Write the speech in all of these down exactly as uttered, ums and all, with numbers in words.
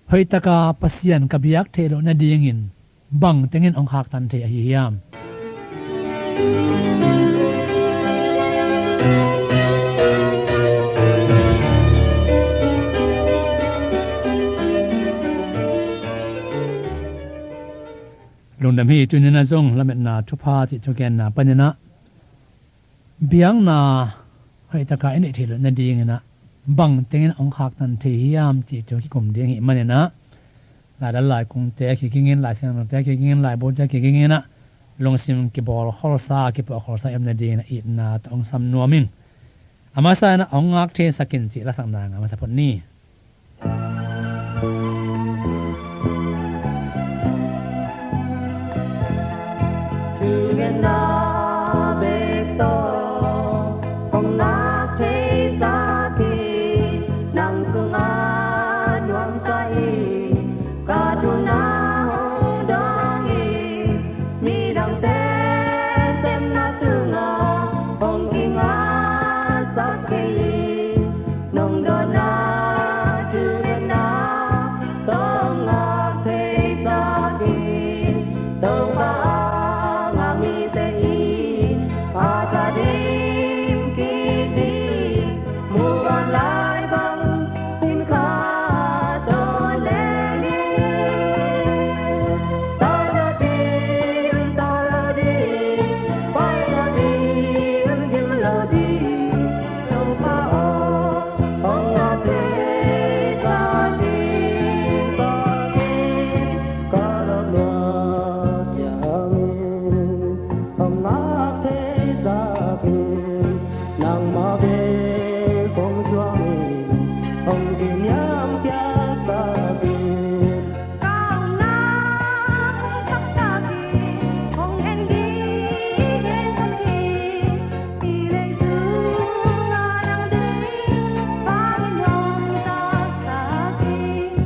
hoihtaka Pasian ka biak theih loh nadingin bang tengin hong khaktan thei ahi hiam? Lungdam hi. Tuninah zong lametna thupha cih thugenna paninah biakna hoihtaka i neih theih loh nadinginah bang tengin hong khaktan thei hiam cih thu kikum ding hih maninah laidal laikungte kigingin, laisiangthote kigingin, laibute kiginginah lungsim kibawl kholsa, kipuah kholsa i om nadinginah itna tawh hong sam nuam ing. A masa inah hong ngak theisak in cih lasakna ngah masa phot ni. Midangte semna sungah hong kingaksak kei in, nong dotna thungetna tawh ngak theisak in, Topa aw, ngak mite in a tha dim kik ding, muvanlai bang Nangmah bek hong suang in, hong kiniamkhiat sak in. Ka omna hong thaksak in, hong en ding gen sak in, hih leitung ah nang deih bangin hong thaksak in.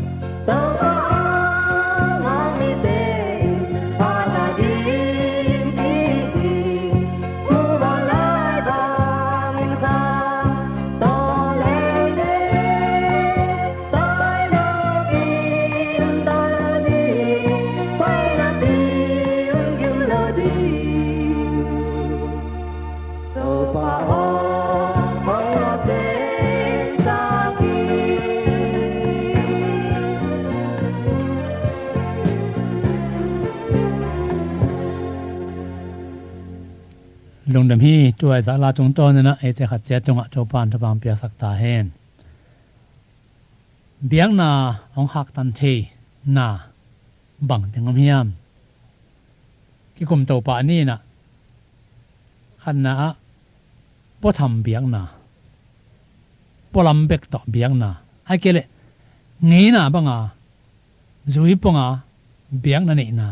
Lungdam hi. Tua i zahla tungtawn inah eite khat ciat tungah Topa in thupha piaksak ta hen. Biakna hong khaktan theihna bang teng om hiam? Kikum Topa ni inah khatna ah puatham biakna, pualam bek tawh biakna, ahih kei leh ngeina banga zui ponga biakna neihna,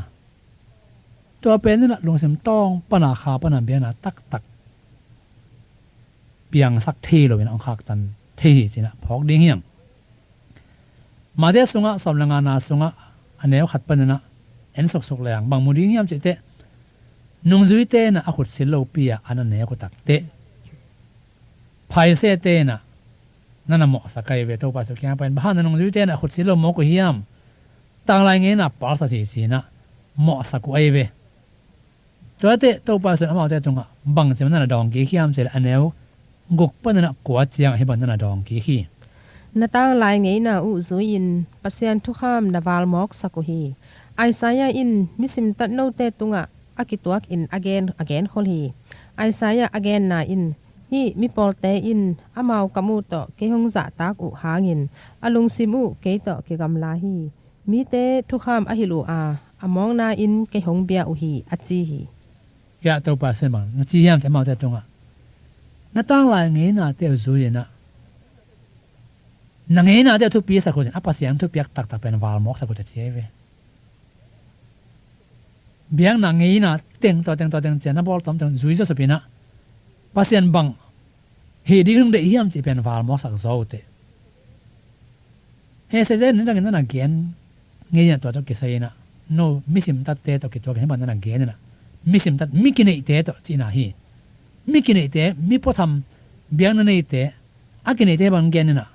tua pen inah lungsim tawng pana kha pana biakna taktak piangsak thei loin hong khaktan thei hi ci-inah phawk ding hiam? Matthai sungah sawm le ngana sungah a neu khat paninah en suksuk leng bang mu ding hiam cih teh, nungzuite inah a khut sil lopi-a an a nek uh takteh, Pharisee-te inah na na mawhsak ahi ve. Topa Jesu kiang pan, bang hang na nungzuite inah a khut sil lo mawk uh hiam? Tanglai ngeina palsat hi ci-inah mawhsak uh ahi ve. Tuate Topa Jesu in amaute tungah bangci bang na na dawng kik hiam cih leh a neu guk paninah kua ciangah hih bang na na dawng kik hi. Na tanglai ngeina uh zui-in Pasian thukham na valmawksak uh hi. Isaiah in misimtat note tungah a kituakin a gen, a genkhol hi. Isaiah a genna in, hih mipawlte in amau ka muh tawh kei hong zahtak uh hangin a lungsim uh kei tawh kigamla hi. Mite thukham a hilh uh a, a mawkna in kei hong bia uh hi, a ci hi. Hiah Topa Jesu in bang na ci hiam cih leh amaute tungah, na tanglai ngeinate uh zui-inah na ngeinate uh thupisak uh cin, a Pasian thupiak taktak pen valmawksak uh teh ci ahi ve. Biakna ngeina teng tua teng tua teng ciang na bawl tawm teng zui zawsupinah Pasian bang hih ding hong deih hiam cih pen valmawksak zaw uh teh. He sese ni dangin na na gen ngei inah tua tawh kisai inah, no misimtatte tawh kituakin hih bang na na gen inah, misimtat, mi kineihte tawh cihna hi. Mi kineihte, mi puatham, biakna neite, a kineihte bang gen inah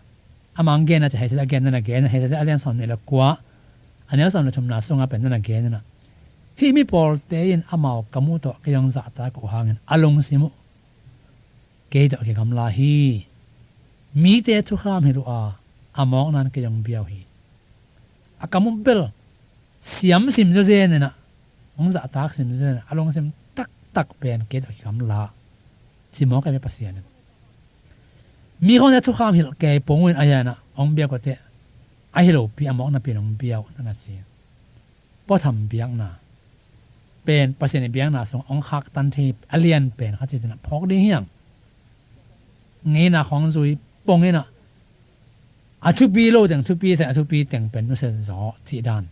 Amah hong gen a, ci Hesai a gen na na gen, Hesai a lian sawm nih le kua, a neu sawm le thumna sungah pen na na gen na. Hih mi pawlte in amau ka muh tawh kei hong zahtak uh hangin a lungsim uh kei tawh kigamla hi. Mite thukham hilh uh a, a mawkna in kei hong bia uh hi. A kam uh bel siam sim zawzen in ah, hong zahtak sim zawzen in ah, a lungsim taktak pen kei tawh kigamla, ci mawk ahi ve Pasian in. Mi khawngte thukham hilh kei pong uh in a hian ah hong biak uh teh, ahi lopi a mawknapi in hong bia uh na na ci. Pawtham biakna pen Pasian i biakna sung hong khaktan thei a lian pen khat ci-in ah phawk ding hi hang. Ngeina khawng zui pong in ah, a thupi lo teng thupi sak, a thupi teng pen nusia zaw cih dan.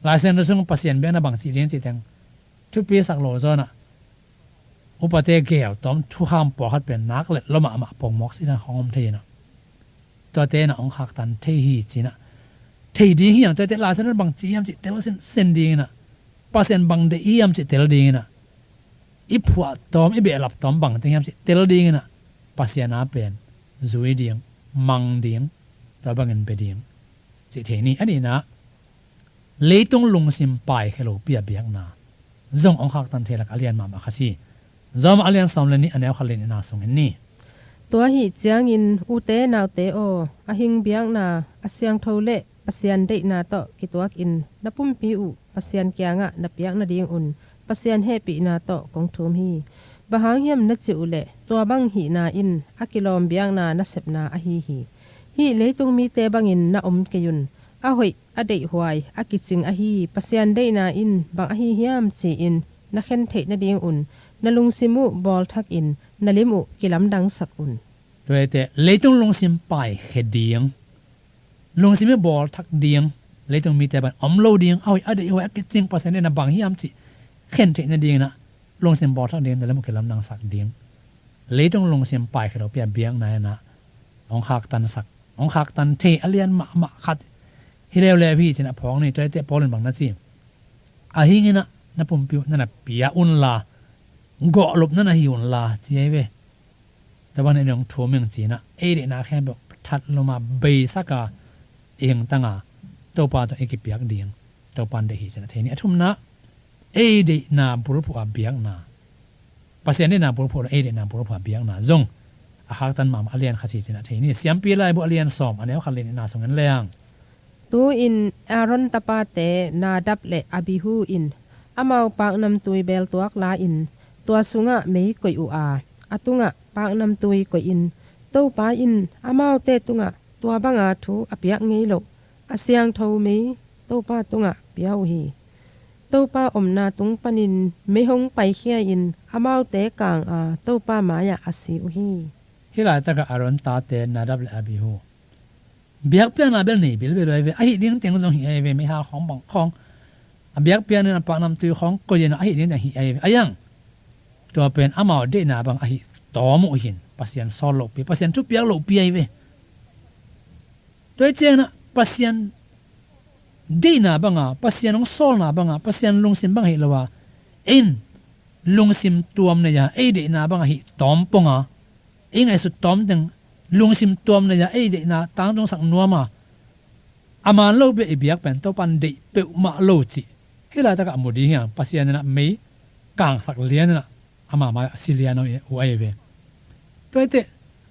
Lai Siangtho sung Pasian biakna bang cih ding cih teng thupi sak lo zaw in ah, upate gel tawm thukham pawlkhat pen nak let lo mahmah pongmawk cih dan khawng om thei in ah, tuate in ah hong khaktan thei hi ci-in ah, thei ding hi hang. Tuate Lai Siangtho bang ci hiam cih tel sin, sin ding in ah, Pasian bang deih hiam cih tel ding in ah, i phuah tawm, i behlap tawm bang teng hiam cih tel ding in ah, Pasian a pen zui ding, mang ding, tua bangin bia ding cih thei ni. A nihna, leitung lungsim paikhia lopi a biakna zong hong khaktan thei lak a lian mahmah khat hi. Rom a lian sawm le nih, a neu khat le nihna sungin ni. Tua ahih ciangin ute naute aw, a hing biakna, a siangtho le Pasian deihna tawh kituakin na pumpi uh Pasian kiangah na piak nadingun Pasian hehpihna tawh kong thum hi. Bang hang hiam na cih uh leh, tua bang hihna in a kilawm biakna nasepna ahi hi. Hih leitung mite bangin na om kei un. A hoih, a deihhuai, a kicing ahi Pasian deihna in bang ahi hiam ci-in na khen theih nadingun na lungsim uh bawlthakin na lim uh kilamdangsak un. Tuate, leitung lungsim paikhia ding, lungsim i bawlthak ding, leitung mite bang om lo ding, a hoih, a deihhuai, a kicing Pasian deihna bang hiam cih khen theih nadingin ah, lungsim bawlthak ding, na lim uh kilamdangsak ding. Leitung lungsim paikhia lopi a biakna in ah hong khaktansak, hong khaktan thei a lian mahmah khat hi leuleu hi ci-in ah phawk ni. Tuate Paul in bang na ci? A hing in ah na pumpi uh na na pia unla, gawhlop na na hi unla ci ahi ve. Tua bang in ah hong thum ing ci-in ah, ei deihna khempeuh that lum a, beisak a, i hingtang a, Topa tawh i kipiak ding, Topa in deih hi ci-in ah thei ni. A thumna, ei deihna bulphuh a biakna, Pasian deihna bulphuh le ei deihna bulphuh a biakna zong a khaktan mahmah a lian khat hi ci-in ah thei ni. Siampi Laibu a lian sawm, a neu khat le nihna sungin leng. Tu-in Aaron tapate Nadab le Abihu in amau paknamtui beltuak la-in tua sungah mei koih uh a, a tungah paknamtui koihin, Topa in amaute tungah tua banga thu a piak ngei loh a siangtho mei Topa tungah pia uh hi. Topa omna tung panin mei hong paikhia-in amaute kang a, Topa mai-ah a si uh hi. Hih laitakah Aaron tate Nadab le Abihu biakpiakna bel nei bilbel uh ahi ve. Ahi ding teng zong hi ahi ve, meihal khawng bang khawng, a biakpiakna, a paknamtui khawng koih in, ahi ding teng hi ahi ve. A yang, tua pen amau deihna bang ahi tawm uh hi. Pasian sawl lohpi, Pasian thupiak lohpi ahi ve. Tua hi ciangin ah Pasian deihna banga, Pasian hong sawlna banga, Pasian lungsim bang ahi lo a, ei in lungsim tuam nei a, ei deihna bang ahi tawm pong a, ei ngaihsut tawm teng lungsim tuam nei a, ei deihna tangtungsak nuam a, a man lo bia i biak pen Topa in deih peuhmah lo cih hih laitakah a mu ding hi hang. Pasian in ah mei kangsak lian in ah ama mai-ah a si lian uh ahi ve. Tua hi teh,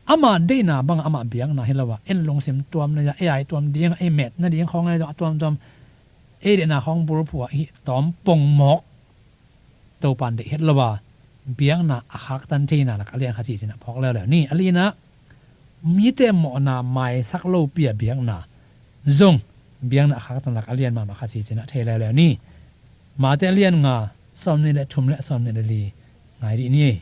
ama deihna banga ama biakna hi lo a, ei in lungsim tuam nei a, ei ai tuam ding a, ei met nading khawng ahi zong a tuamtuam, ei deihna khawng bulphuh a, i hih tawm pongmawk Topa in deih het lo a, biakna a khaktan theina lak a lian khat hi ci-in ah phawk leuleu ni. A lina, mite mawhna maisak lopi a biakna zong biakna a khaktan lak a lian mahmah khat hi ci-in ah thei leuleu ni. Mate a lian nga, sawmnih le thum le sawmnih le li ngai dih ni.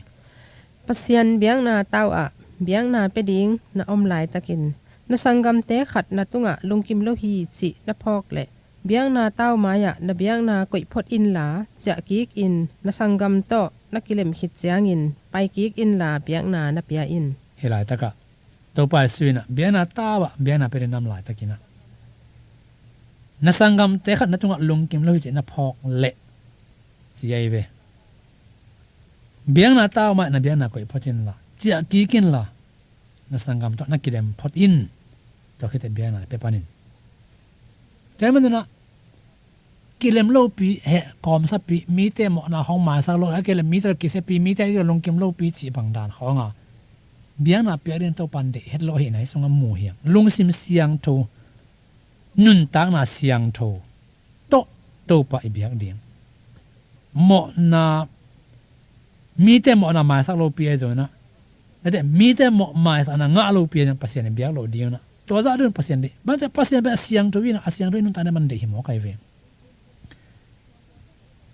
Pasian biakna tau ah biakna pia ding na om laitakin na sanggamte khat na tungah lungkim lo hi cih na phawk leh, biakna tau mai-ah na biakna koih phot inla, ciah kikin na sanggam tawh na kilem khit ciangin pai kik inla, biakna na pia in. Hih laitakah Topa Jesu in ah biakna tau ah biakna pia ding na om laitakin ah, na sanggamte khat na tungah lungkim lo hi cih na phawk leh, ci ahi ve, biakna tau mai-ah na biakna koih phot inla, ciah kik inla, na sanggam tawh na kilem phot in. Tua khit teh biakna pia panin. Tua ahih manin ah kilem lopi, heh kawmsapi, mite mawhna khawng maisak lo, a kilem mite tawh kisepi, mite tawh lungkim lopi cih bang dan khawng a biakna piak ding Topa'n deih het lo ahihna i sungah mu hiam? Lungsim siangtho, nuntakna siangtho tawh Topa i biak ding. Mawhna, mite mawhna maisak lopi ahi zongin ah, tate mite mawh maisakna ngah lopi ahi zongin Pasian i biak loh ding in ah, tua zah deuh in Pasian deih. Bang hang hiam cih leh Pasian pen a siangtho in ah, a siangtho in nuntakna mah deih hi mawk ahi ve.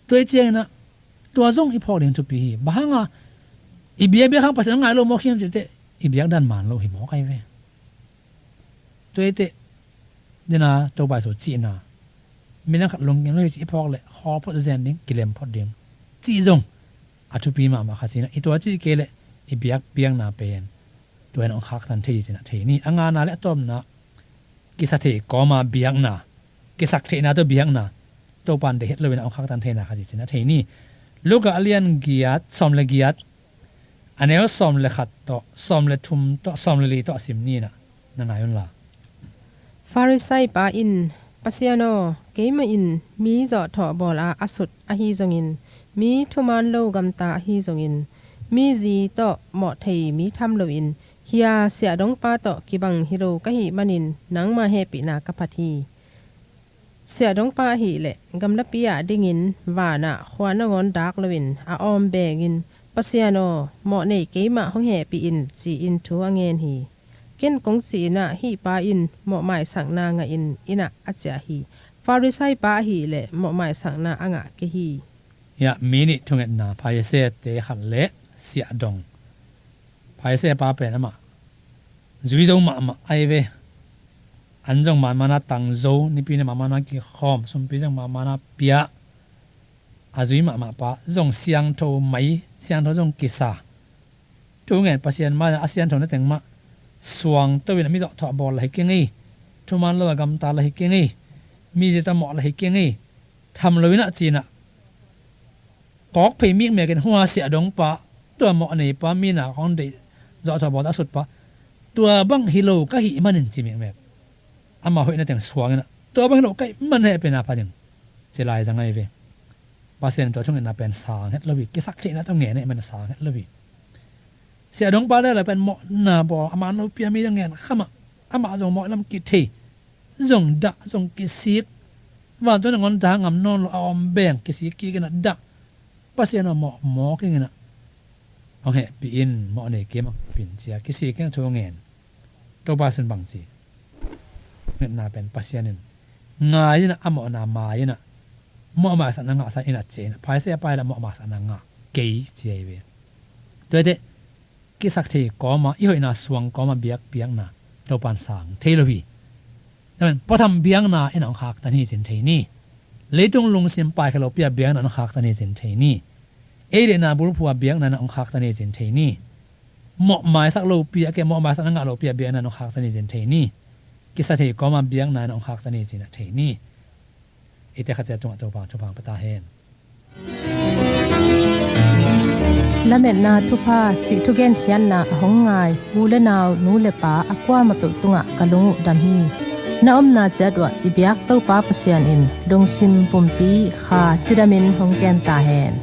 Tua ahih ciangin ah tua zong i phawk ding thupi hi. Bang hang a i biakbiak hang Pasian a ngai lo mawk hiam cih leh i biak dan man lo hi mawk ahi ve. Tua ahih teh, dena Topa Jesu cihna, midang khat lungkim lo hi cih i phawk leh khawl phot zen ding, kilem phot ding cih zong a thupi mahmah kha ci-in ah, i tua cih kei leh i biakpiakna pen tua in ah hong khaktan thei hi ci-in ah thei ni. A ngana leh a tawpna, kisa thei kawma biakna, kisak theihna tawh biakna Topa'n deih het lo in ah hong khaktan theihna kha hi ci-in ah thei ni. Luka a lian giat, sawm le giat, a neu sawm le khat tawh, sawm le thum tawh, sawm le li tawh a sim ni in ah na ngai un la. Farisai pa in, Pasian aw, keimah in mi zawhthawh bawl a a sut ahi zongin, mi thuman lo gamta ahi zongin, mi zi tawh mawh thei mi tham loin, hia siahdongpa tawh kibang hi lo ka hih manin nangma hehpihna ka phat hi. Siahdongpa ahih leh gamlapi ah dingin vanah khua nangawn dak loin a awm bengin, Pasian aw, mawh nei keimah hong hehpih in, ci-in thu a ngen hi. Ken kong ci-in ah hih pa in mawh maisakna ngahin inn ah a ciah hi. Farisai pa ahih leh mawh maisakna a ngah kei hi. Hiah mi nih thungetna, Pharisee-te khat le siahdong. Pharisee pa pen amah zui zo mahmah ahi ve. An zong manmana tang zo, nipi ni manmana kikhawm, sumpi zong manmana pia. A zui mahmah pa zong siangtho mai, siangtho zong kisa. Thu ngen Pasian mai-ah a siangtho na teng mah suangto in a mi zawhthawh bawl la hi kei ngei. Thuman lo a gamta la hi kei ngei. Mi zi tawh mawh la hi kei ngei. Tham lo in ah ci-in ah kawk phei mikmek in, hua siahdongpa, tua mawh neipa, mi na khawng deih zawhthawh bawl a sutpa, tua bang hi lo ka hih manin ci mikmek. Amah hoihna teng suang in ah, tua bang hi lo ka hih man hehpihna pha ding, ci lai zang ahi ve. Pasian in tua thungetna pen sang het lo hi. Kisak theihna tawh ngen ahih manin sang het lo hi. Siahdongpa leh la pen mawhna bawl, a man lopi a mi zong ngen kha mah, amah zong mawh lam kithei, zong dah, zong kisik. Vantung nangawn dah ngam nawn lo a awm beng, kisik kik in ah dah. Pasian aw, mawh mawk ing in ah hong hehpih in, mawh nei keimah hong hehpih in, ci-a kisik in ah thu ngen. Topa Jesu in bang ci? Ngetna pen Pasian in ngai in ah, a mawhna mai in ah, mawh maisakna ngahsa in ah ci-in ah, Pharisee pa in ah mawh maisakna ngah kei ci ahi ve. Tua hi teh, kisak thei kawma, i hoihna suang kawma biakpiakna Topa'n sang thei lo hi. Tua pen pawtham biakna in ah hong khaktan hi ci-in thei ni. Leitung lungsim paikhia lopi-a biakna in ah hong khaktan hi ci-in thei ni. Ei deihna bulphu-a biakna in ah hong khaktan hi ci-in thei ni. Mawh maisak lopi-a, ke mawh maisakna ngah lopi-a biakna in ah hong khaktan hi ci-in thei ni. Kisa thei kawma biakna in ah hong khaktan hi ci-in ah thei ni. Eite khat ciat tungah Topa thupha pia ta hen. Lametna thupha cih thugenkhiatna a hong ngai u le nau, nu le pa a kuamah peuh tungah ka lung uh dam hi. Na omna ciat uh ah i biak Topa Pasian in lungsim pumpi kha cidamin hong kem ta hen.